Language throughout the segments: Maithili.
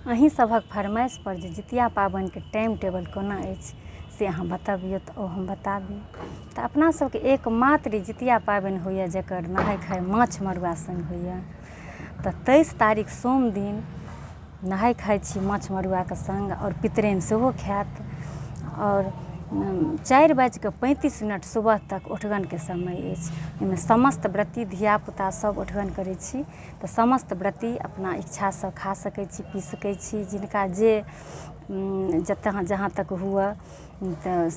अहीं सभक फरमाइश पर जे जितिया पाबनिके टाइम टेबल कोना अछि से अहाँ बतबियौ तऽ ओ हम बताबी। तऽ अपना सबके एकमात्र ई जितिया पाबनि होइए जकर नहाय खाय माछ मड़ुआ सङ्ग होइए। तऽ 23 तारीख सोम दिन नहाय खाय छी माछ मड़ुआके सङ्ग आओर पितराइन सेहो खायत। आओर 4 बाजिकऽ 35 मिनट सुबह तक ओठगनके समय अछि। ओहिमे समस्त व्रती धियापुता सब ओठगन करै छी। तऽ समस्त व्रती अपना इच्छासँ खा सकै छी, पी सकै छी। जिनका जे जतऽ जहाँ तक हुअए तऽ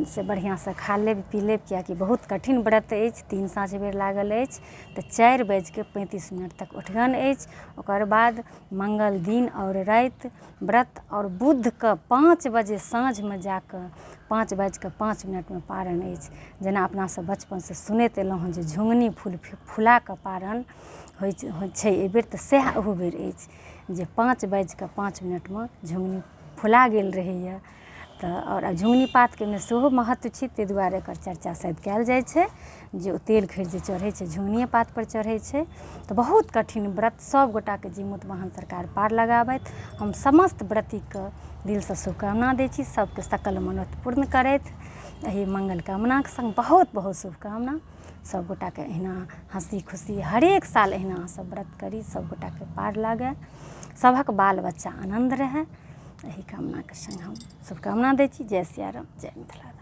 से बढ़िआँसँ खा लेब, पी लेब, किएकि बहुत कठिन व्रत अछि, 3 साँझ बेर लागल अछि। तऽ 4 बाजिकऽ 35 मिनट तक ओठगन अछि। ओकर बाद मङ्गल दिन आओर राति व्रत, आओर बुधके 5 बजे साँझमे जाकऽ 5 बाजिकऽ 5 मिनटमे पारन अछि। जेना अपना सब बचपनसँ सुनैत एलहुँ हँ जे झुङ्गनी फूल फुलाकऽ पारन होइ छै एहिबेर, तऽ सएह अहू बेर अछि जे 5 बाजिकऽ 5 मिनटमे झुङ्गनी फुला गेल रहैए। तऽ आओर झुङ्गनी पातके एहिमे सेहो महत्व छै, ताहि दुआरे एकर चर्चा शायद कयल जाइ छै जे ओ तेल खैर जे चढ़ै छै झुङ्गनिए पातपर चढ़ै छै। तऽ बहुत कठिन व्रत, सब गोटाके जीमूत वाहन सरकार पार लगाबथि। हम समस्त व्रतीके दिलसँ शुभकामना दै छी, सबके सकल मनोरथ पूर्ण करथि, एहि मङ्गल कामनाके सङ्ग बहुत बहुत शुभकामना। सब गोटाके एहिना हँसी खुशी हरेक साल एहिना अहाँ सब व्रत करी, सब गोटाके पार लागै, सभक बाल बच्चा आनन्द रहै, एहि कामनाके सङ्ग हम शुभकामना दै छी। जय सियाराम, जय मिथिला।